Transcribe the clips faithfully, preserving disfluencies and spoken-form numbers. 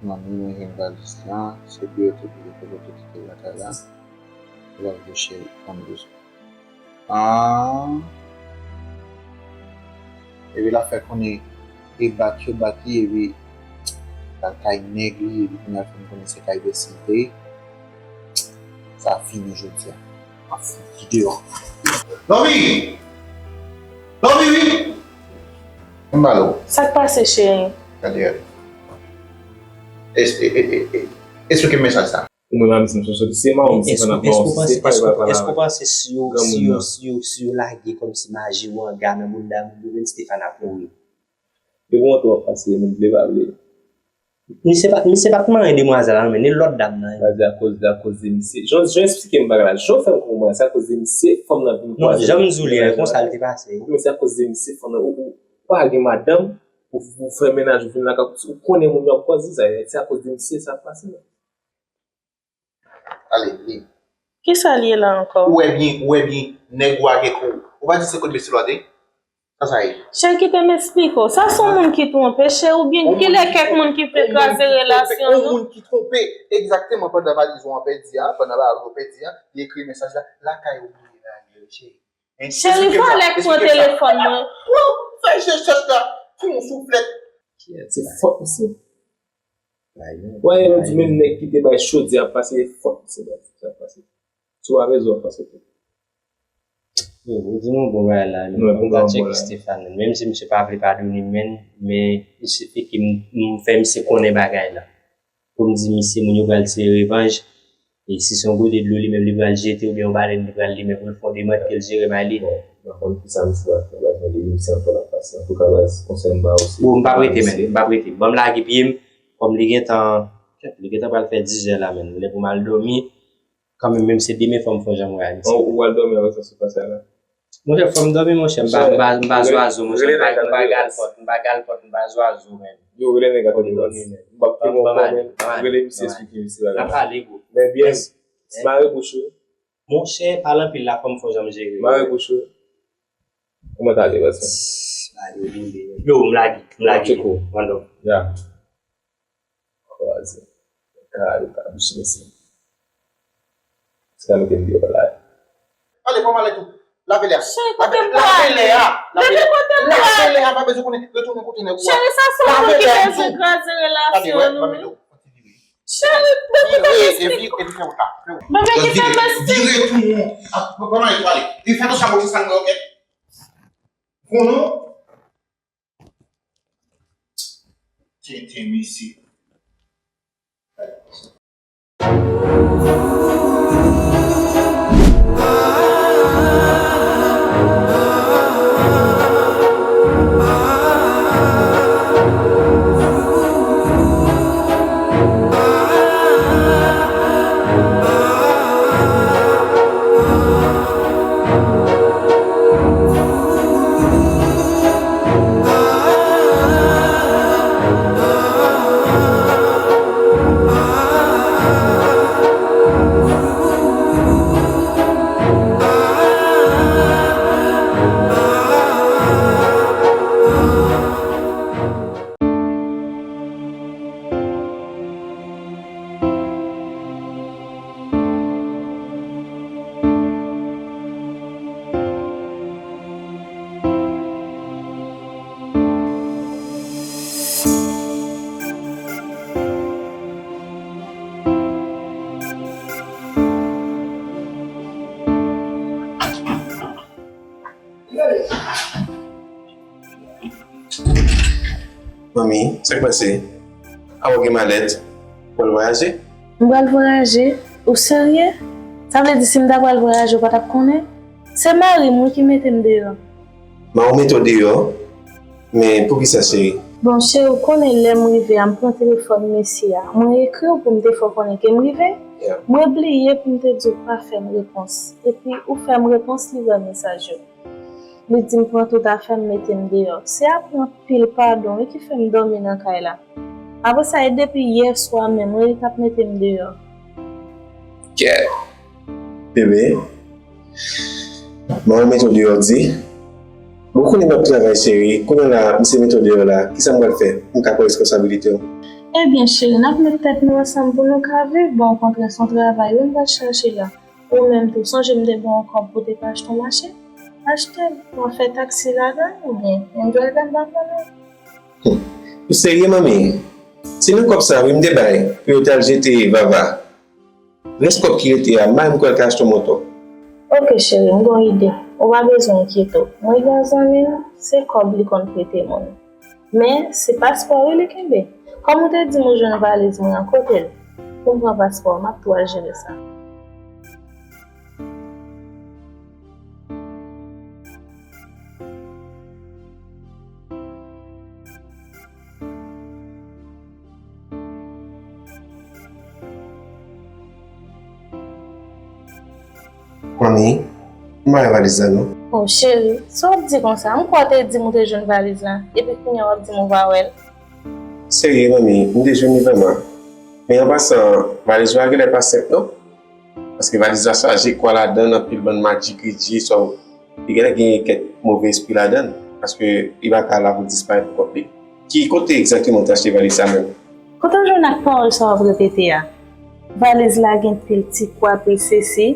Manmi, mwen jwenn valiz la. Se pou yo te pou yo te kite lakay la. Yo ap vouche fanm bezwen. Ah. Epi l ap fè konnen e bat yo bat li, epi l al kay nèg li, epi kounye a l fin konnen se kay bèsite. Sa fini jodi a. M ap fout li deyò. Lòvi! Lòvi, wi! Ann ba l ou. Sa k pase, cheri? Gade, gade. Es-, e, e, e, e, esplike m mesaj sa. Ou menm avè m, si m sou soti, se mawon, si fè nan fawon, si se pa yo pa pale avè. Èske w panse si yo, si yo, si yo, si yo lage kòmsi maji wanga nan bounda moun, yo menm Stefan ap mouri. Yo pou montre w ap pase, menm vle pa vle. Misye pa, misye pa t manyen demwazèl la, non, men ni lòt dam nan. Sa di akoz, akoz de misye. Jan, jan eksplike m bagay la, jan w fè m konprann, se akoz de misye, fanm nan vin kwaze. Non, jan m di w li a, e konsa l te pase. Ou se akoz de misye, fanm nan, ou, ou pa gen madanm, ou, ou fè mennaj, ou vin lakay, ou konnen moun yo ap kwaze, sa, se akoz de misye sa ap pase la. Ale, li. Kisa l ye la ankò? Ou wè byen, ou wè byen, nèg ou a gen kou. Ou pa di se kote mesye lwa te? Sa sa ye? Cheri, kite m eksplike w. Sa se yon moun ki twonpe, cheri, oubyen genlè kèk moun ki vle kraze relasyon nou. Yon moun ki twonpe, egzakteman, pandan valiz ou an pèdi a, pandan valiz ou pèdi a, li ekri mesaj la, lakay ou bliye nan cheri. Cheri, valè k pran telefòn mwen. Pran, fè jès la, fè yon souflèt. Se fòt misye. Wè, yo di menm nèg ki te bay chodyè ap pase, fòk se bay chodyè ap pase. Si w a rezon ap pase tou. Yo, ou di nou bon bagay la, men fò m ta tcheke Stéphane, menm si misye pa vle padone m, men, men il suffit ke m, m fè misye konnen bagay la. Pou m di misye, moun yo pral tire revanj, e si se yon gode dlo li menm li pral jete oubyen yon balèn li pral limen pou l fè yon demant ke l jere bay li. Bon, m pa konn kisa misye pral fè, baz, mande misye ankò l ap pase. Antouka, baz, konsèy m ba ou se. Bon, m p ap rete, men, m p ap rete. Ban m lage pye m, kòm li gentan, kèt, li gentan pral fè diz è la, men, lè pou m al dòmi, kanmenm, menm se demen fò m fè yon jan mwen al. Ou, ou al dòmi avèk sa sou pase a la? Monchè, fò m dòmi, monchè, m pa, m pa, m pa zwazo, monchè, m pa, m pa galpòt, m pa galpòt, m pa zwazo, men. Yo, rele nèg a tande baz. M p ap kite w ankò, men. Rele misye, esplike misye bagay la. N ap pale, bro. Men byen, mare bouch ou. Monchè, pale anpil la, fò m fè jan m jere. Mare bouch ou. Kòman ta ale, baz? Yo, m lage, m lage. Random. Ya. Kwaze. Kare ta bouch mesye. Se ka mete m deyò la. Ale, pran malèt ou. Lave lè a. Cheri, kote m prale? Lave lè a. Lave lè a. Lave lè a, pa bezwen konnen. Retounen kote nèg ou a. Cheri, sa se yon moun ki bezwen kraze relasyon nou. Cheri, bebe, kite m esplike. Bebe, kite m esplike. Vire tou. Pran malèt ou ale. Vin fè nou sa, sa nou, oke? Konnen. Tenten mesye. Manmi, sa k pase? A w gen malèt? W pral vwayaje? M pral vwayaje? Ou serye? Sa vle di si m ta pral vwayaje, ou pa t ap konnen? Se mari m wi ki mete m deyò. Mari w mete w deyò? Men poukisa, cheri? Bon, cheri, ou konnen lè m rive a, m pran telefòn mesye a. Mwen ekri w pou m te fè w konnen ke m rive. Mwen bliye pou m te di w pa fè m repons. Epi ou fè m repons, li wè mesaj yo. Li di m pran tout afè m, mete m deyò. Se apre anpil padon wi ki fè m dòmi nan kay la. Apre sa, e depi yè swa menm wi li t ap mete m deyò. Kè. Bebe, mari w mete w deyò, di. Bon, ou konnen m ap travay, cheri. Kounye a la, misye mete w deyò la. Kisa m pral fè? M ka pran responsabilite w? Ebyen, cheri, n ap met tèt nou ansanm pou nou ka viv. Bon, okontrè, se yon travay wi m pral chache la. Ou menm tou, sonje m te ba w kòb pou te ka achte yon machin? Achte l, w ap fè taksi ladan l, oubyen yon driver m pa konnen. Ou serye, manmi? Se nan kòb sa wi m te bay pou yo t al jete Vava. Rès kòb ki rete a, m pa menm kwè l ka achte yon moto. Oke, cheri, m gen yon ide. Ou pa bezwen enkyete w. Mwen gen yon zanmi m, se kòb li konn prete moun. Men, se paspò wi li kenbe. Kòm ou te di m ou jwenn valiz mwen an, kote l? Pou m pran paspò a, m ap tou al jere sa. Manmi, m pa wè valiz la non. O cheri, sa w ap di konsa? M kwè w te di m ou te jwenn valiz la, epi kounye a w ap di m ou pa wè l. Serye, manmi, m te jwenn li vrèman. Men an pasan, valiz ou a genlè pa senp non. Paske valiz la chaje kwa ladan l, anpil bann majik ridye, so, li genlè gen kèk move espri ladan l. Paske li pa ka la pou disparèt pou kont li. Ki kote egzakteman w te achte valiz sa menm? Kote w jwenn ak pawòl sa w ap repete a? Valiz la gen pil ti kwa, pil sesi.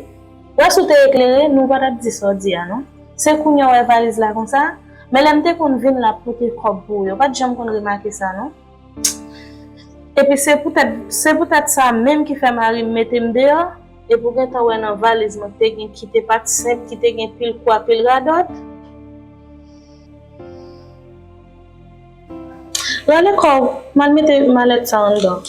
Wè si w te eklere, nou pa t ap di sa w di a non. Se kounye a w wè valiz la konsa? Men lè m te konn vin la pote kòb pou ou yo, w pa t janm konn remake sa non. Epi se poutèt, se poutèt sa menm ki fè mari m mete m deyò, epi w gentan wè nan valiz mwen te gen ki te pa t senp, ki te gen pil kwa, pil radòt. Rale kò w, m al mete malèt sa anndan.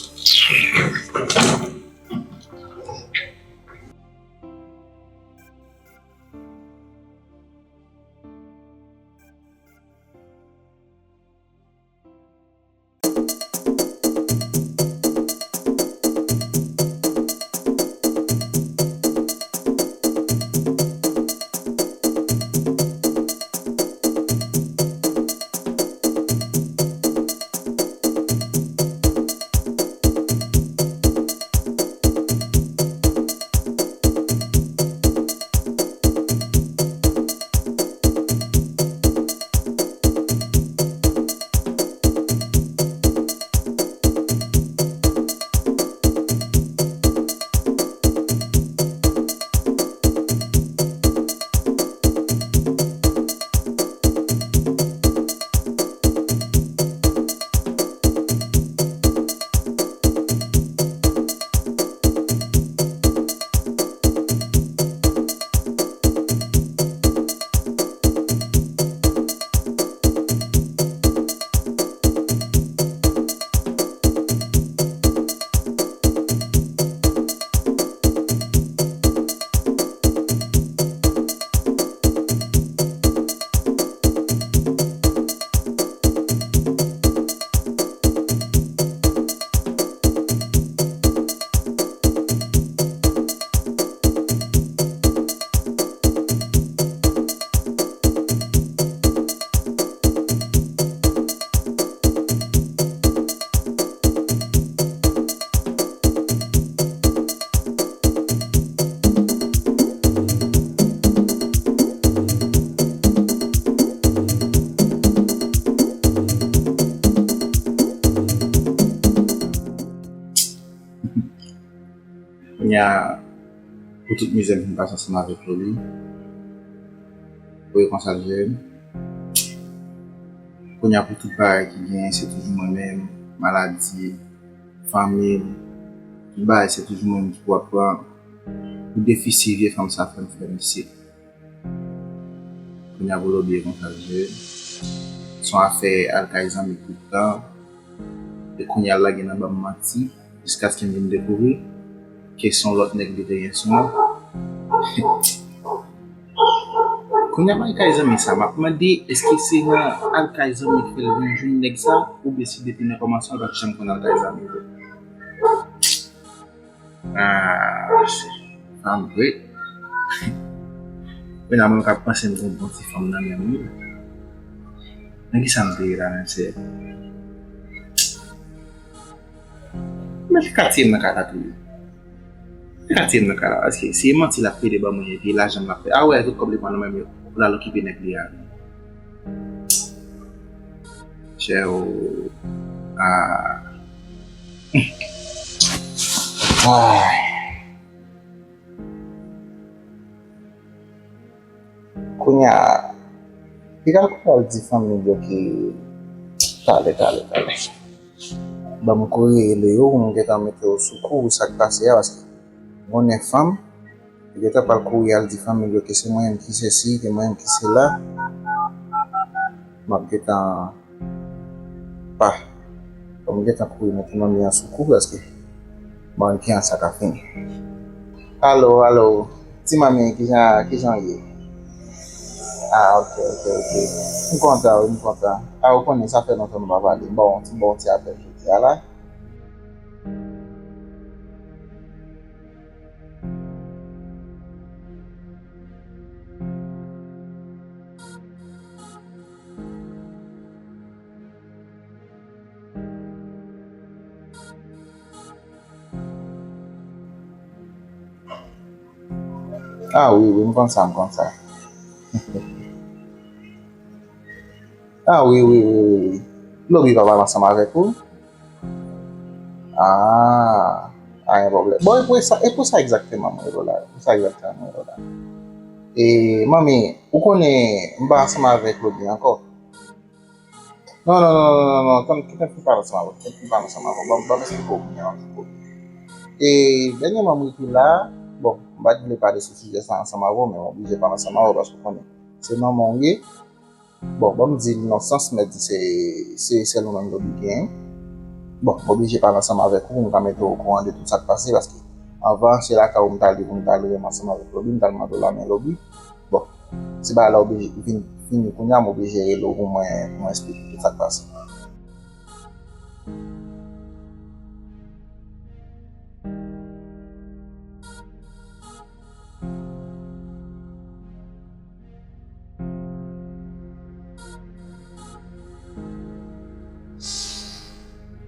Kounye a, pou tout mizè m fin pase ansanm avèk Loli, pou yo konsa l jere m. Kounye a, pou tout bagay ki genyen, se toujou mwen menm, maladi, fanmi m, tout bagay, se toujou mwen menm ki pou ap pran. Pou defisi vye fanm sa fè m fè misye. Kounye a pou Loli e konsa l jere. Se yon afè al kay zanmi tout tan. E kounye a l lage nan ban m manti. Jiskaske m vin dekouvri ke se yon lòt nèg li te gen sou mwen. Kounye a m al kay zanmi sa, m ap mande èske se nan al kay zanmi k fè l vin jwenn nèg sa, oubyen si depi nan kòmansman l pa t janm konn al kay zanmi vre. Ah, se fanm vre. Kounye a mwen k ap panse m gon bon ti fanm nan men m wi. Nan kisa m te ye la menm sè? Men ki katye m nan ka la tou ye? Ki katye m nan ka la? Paske si e manti l ap plede ban mwen epi lajan m l ap fè. A wè, tout kòb li pran nan men m yo pou l al okipe nèg li a. Chè o. Ah. Ay. Kounye a, piga l kounye a l di fanmi l yo ke talè, talè, talè. Ban m kouri rele yo, pou m gentan mete yo sou kou, sa k pase a, paske m konnen fanm, li gentan pral kouri al di fanmi l yo ke se mwen menm ki sesi, ke mwen menm ki sela. M ap gentan pa. Fò m gentan kouri mete manmi an sou kou, paske m pa konn kijan sa ka fini. Alo, alo. Ti manmi, kijan, kijan w ye? Ah, ok, ok, ok. M kontan, wi, m kontan. Ah, ou konnen, sa fè lontan nou pa pale. M ba w yon ti, ba w yon ti apèl jodi a la. Ah wi, wi, m konn sa, m konn sa. Ah wi, wi, wi, wi, wi. Lobi pa pale ansanm avèk ou? Ah, pa gen pwoblèm. Bon, e pou sa, e pou sa egzakteman mwen rele w la. E pou sa egzakteman mwen rele w la. E, manmi, ou konnen, m pa ansanm avèk Lobi ankò. Non, non, non, non, non, non, tann, kite m fin pale ansanm avè w, kite m fin pale ansanm avè w, ban m, ban m esplike w kounye a yon ti kou. E, dènyèman m rive la, bon, m pa t vle pale sou sijè sa ansanm avè w, men m oblije pale ansanm avè w, paske w konnen, se manman w ye. Bon, ban m di l nan sans, mèt di se, se sèl ou menm Lobi genyen. Bon, m oblije pale ansanm avèk ou pou m ka mete w okouran de tout sa k pase, paske anvan, se lakay ou m t ale pou m t al renmen ansanm avèk Lobi, m t al mande w lamen Lobi. Bon, se bagay la oblije vin fini kounye a, m oblije rele w pou mwen, pou mwen esplike tout sa k pase.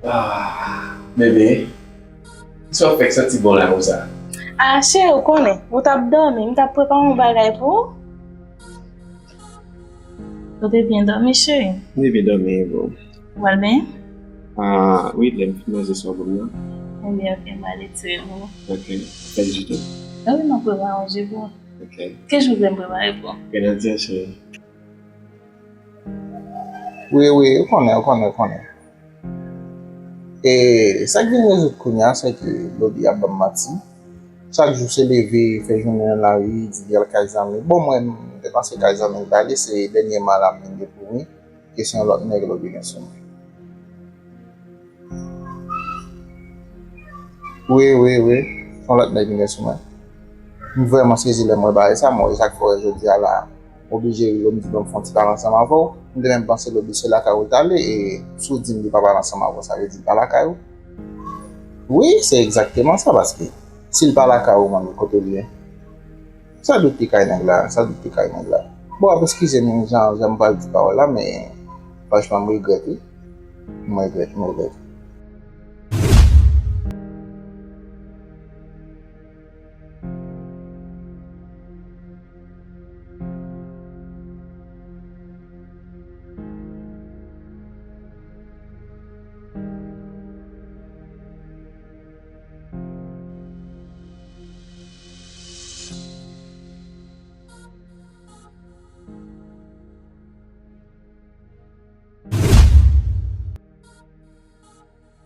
Ah, bebe, sa w fè k santi bon la konsa? Ah, cheri, ou konnen, ou t ap dòmi, m t ap prepare yon bagay pou ou. Ou te byen dòmi, cheri? M te byen dòmi, e ou? Ou al benyen? Ah, wi, lè m fin manje sa w ban m nan. Ebyen, ok, m ale tire pou ou. Ok, fè l jite. Ah wi, m ap prepare yon ji pou ou. Ok. Ki ji w vle m prepare pou ou? Grenadye, cheri. Wi, wi, ou konnen, ou konnen, ou konnen. E sa k vin rezoud kounye a, se ke Lobi ap ban m manti. Chak jou se leve, fè jounen nan lari, di li al kay zanmi. Bon, mwen, m te panse kay zanmi l t ale, se dènyèman la m vin dekouvri ke se yon lòt nèg Lobi gen sou mwen. Wi, wi, wi. Se yon lòt nèg m gen sou mwen. M vrèman sezi lè m wè bagay sa, m wè sa k fè w wè jodi a la, m oblije rele w, m di, "Bon, m fè yon ti pale ansanm avè w." M te menm panse Lobi se lakay ou l t ale, e si w di m li pa pale ansanm avè w, sa vle di l pa lakay ou? Wi, se egzakteman sa, paske si l pa lakay ou, manmi, kote l ye? Sa dout li kay nèg la, sa dout li kay nèg la. Bon, w ap eskize m jan, jan m pral di pawòl la, men franchman, m regrèt, wi. M regrèt, m regrèt.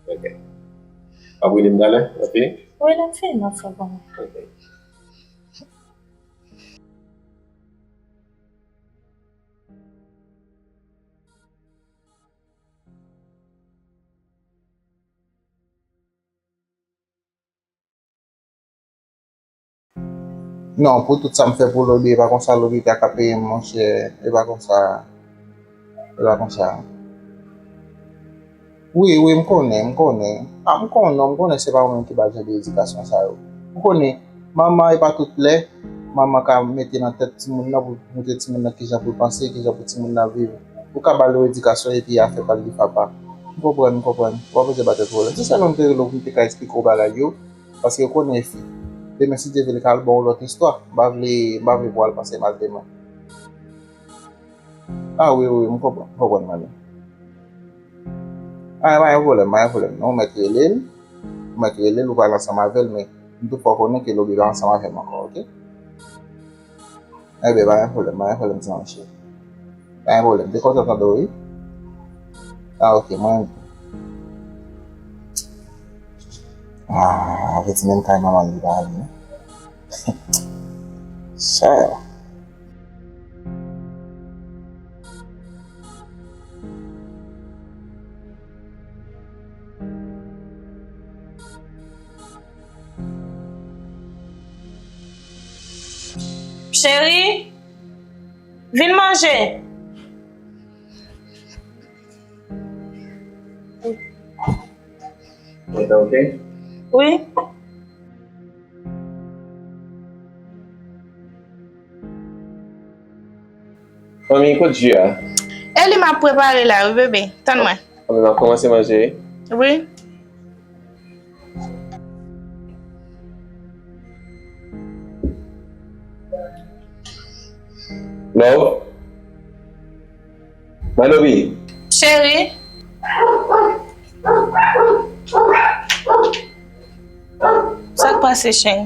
Ok. W ap rele m talè, ok? Wi, lè m fini, m ap fè w konnen. Ok. Non, pou tout sa m fè pou Lobi, e pa konsa Lobi ta ka peye m, monchè. E pa konsa. E pa konsa. Wi, wi, m konnen, m konnen. A, m konnen, m konnen se pa ou menm ki ba l jan de edikasyon sa yo. Ou konnen, manman e pa tout lè, manman ka mete nan tèt timoun nan pou montre timoun nan kijan pou l panse, kijan pou timoun nan viv. Ou ka ba l yon edikasyon epi afè pa l li fapa. M konprann, m konprann. Ou pa bezwen ba tèt ou pwoblèm. Se sèlman m te rele w pou m te ka eksplike w bagay yo, paske ou konnen fi. Demen, si Dye vle, l ka al ba w lòt istwa. M pa vle, m pa vle pou w al panse mal de mwen. A wi, wi, m konprann, m konprann, manmi. A, pa gen pwoblèm, pa gen pwoblèm. Non, ou mèt rele l. Mwen k rele l, ou pale ansanm avè l, men m tou fè w konnen ke Lobi pa ansanm avè m ankò, oke? Enben, pa gen pwoblèm, pa gen pwoblèm, ti manmi cheri. Pa gen pwoblèm, te kontan tande w, wi. Ah, oke, mwen. Ah, avèti menm kay manman li pa ale, non. Sa. Cheri, vin manje. Ou te oke? Wi. Manmi, kot ji a? E li m ap prepare la, wi, bebe. Tann mwen. Manmi, m ap kòmanse manje, wi. Wi. Love? Malobi. Cheri. Sa k pase, cheri?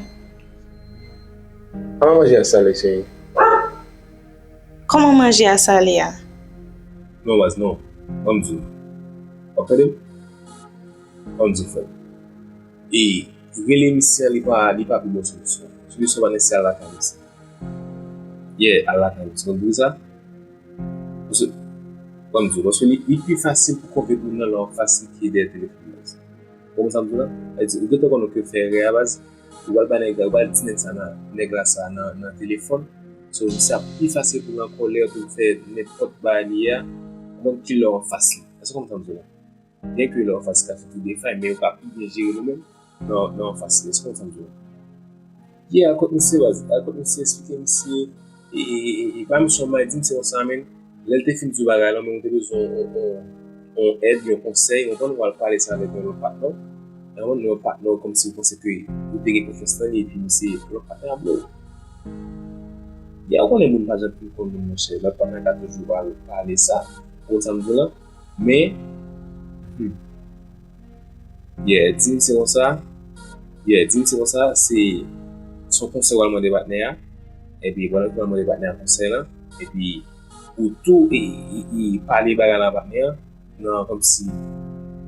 Kòman manje a sale, cheri? Kòman manje a sale a? Non, baz, non. Ban m di w. W ap tande m? Ban m di w, frè m. E rele misye a, li pa, li pa pi bon solisyon. Solisyon pa nèsesè al lakay misye. Yeah, al lakay misye. Ou konn poukisa? Paske, ban m di w, paske li, li pi fasil pou konvenk moun nan lè w anfas li ke dèyè telefòn nan. Ou konprann sa m di w la? Sa vle di, ou gentan konnen ke w fè erè a, baz. Ou pral bay nèg la, ou pral di nèg sa nan, nèg la sa nan, nan telefòn. So, misye ap pi fasil pou l an kòlè, pou l fè nenpòt bagay li ye a. Ou konn kilè w anfas li. Èske w konprann sa m di w la? Byenke lè w anfas li ka fè tou de fay, men ou ka pi byen jere nou menm nan, nan anfas li. Èske w konprann sa m di w la? Yeah, al kot misye, baz. Al kot misye, eksplike misye. E, e, e, e, e pa misye w mande, di misye konsa, men lè l te fin di w bagay la, men ou te bezwen yon, yon, yon èd, yon konsèy, ou konprann, w al pale sa avèk yon lòt patnè w. Yon, yon patnè w kòmsi ou panse ke ou te gen konfyans nan li, epi misye, lòt patnè a blow. Yeah, ou konnen moun pa janm fin konn moun, monchè. Lòt patnè a ka toujou pale, pale sa. Ou konn sa m di w la? Men, hmm. Yeah, di misye konsa. Yeah, di misye konsa, se, se yon konsèy w al mande patnè a. Epi, pandan ke w al mande patnè a konsèy la, epi, ou tou, e, e, e pale bagay la a patnè a, nan, kòmsi,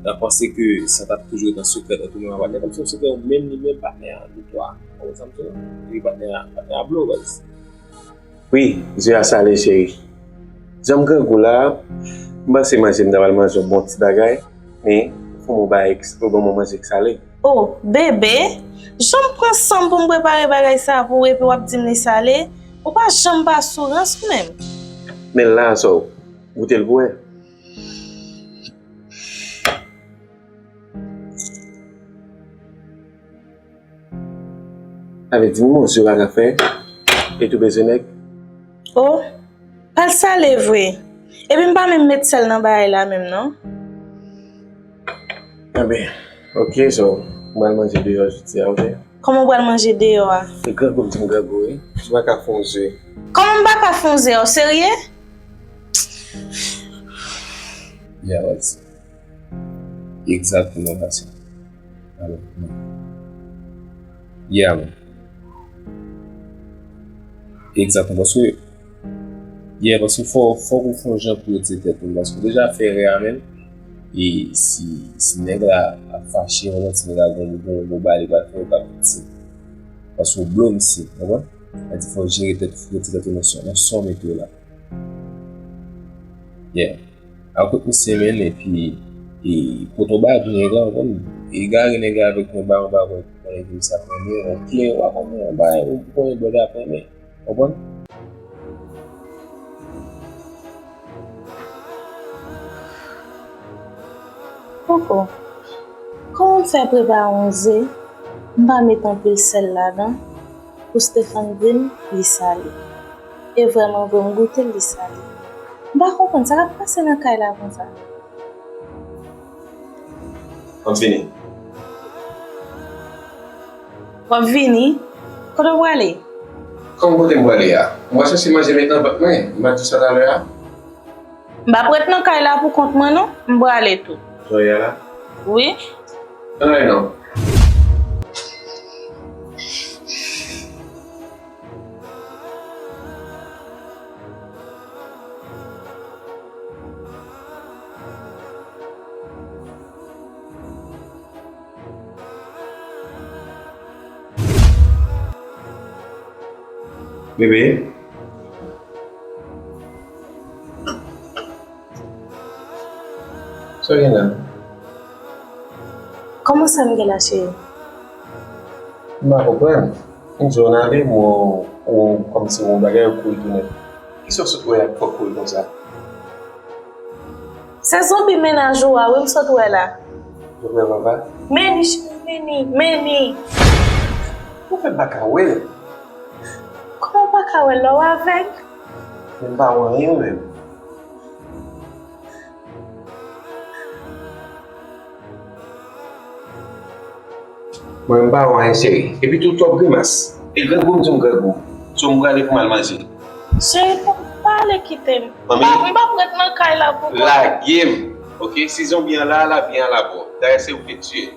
nan panse ke sa t ap toujou ret an sekrè ant ou menm ak patnè a, kòmsi yon sekrè ou menm, li menm, patnè a, nou twa. Ou konprann sa m di w la? Epi patnè a, patnè a blow, baz. Wi, je a sale, cheri. Jan m grangou la, m panse manje m ta pral manje yon bon ti bagay, men fò m bay, fò m ban mwen manje k sale. O, bebe, jan m pran san m pou m prepare bagay sa a pou ou epi w ap di m li sale, ou pa janm pa sou rans ou menm. Men la, sa w, goute l pou w wè. Sa vle di, m bon, je pa ka fè, e tou bezwen nèg. O, pa l sale vre. Epi m pa menm met sèl nan bagay la menm, non. Enben, oke, so, m pral manje deyò jodi a, oke? Kòman w pral manje deyò a? Se grangou m di m grangou, wi. M pa ka fè yon je. Kòman m pa ka fè yon je? W serye? Yeah, what's Egzakteman, Pasyon. Alò, non. Yeah, man. Egzakteman, paske, yeah, paske fò, fòk ou fè yon jan pou retire tèt ou, paske ou deja fè erè a, men, e si, si nèg la ap fache, ou konprann, si nèg la gon, gon, gon bagay li pral fè, ou ka viktim. Paske ou blow misye, ou konprann? Sa di fò w jere tèt ou, fò w retire tèt ou nan sa, nan sa w mete w la. Yeah. Al kot misye, men, epi, e, pote yon bagay pou nèg la, ou konprann, egare nèg la avèk yon bagay, yon bagay, konnen ke misye ap renmen, yon kle, ou pa konnen, yon bagay, ou konnen brother ap renmen, ou konprann? Koko, kòman m fè prepare yon ze, m pa met anpil sèl ladan, pou Stéphane di m li sale. E vrèman vre, m goute l, li sale. M pa konprann sa k ap pase nan kay la konsa. M ap vini. W ap vini? Kote w prale? Kòman kote m prale a? M pral chèche manje met nan vant mwen. M pa t di w sa talè a? M p ap ret nan kay la pou kont mwen non, m prale tou. Jan w ye a la? Wi. Ann ale non. Bebe. Sa w gen la? Kòman sa m gen la, cheri? M pa konprann. M di w n ale, m wè w, w, kòmsi w yon bagay, w kouri tounen. Kisa w sot wè a k fè w kouri konsa? Se zonbi mennaj ou a, wi, m sot wè la. Zonbi a papa? Meni, cheri, meni, meni. Ou fè m pa ka wè l. Kòman w pa ka wè l lè w avèg? Men m pa wè anyen menm. Mwen, m pa wè anyen, cheri. Epi tou, w twòp grimas. E grangou, m di w grangou. So, m prale pou m al manje. Cheri, pa, pa ale kite m. Manmi. Pa, m p ap ret nan kay la pou kont. Lage m. Oke, si zonbi an la, la, byen an la bò. Dayè, se ou ki tiye.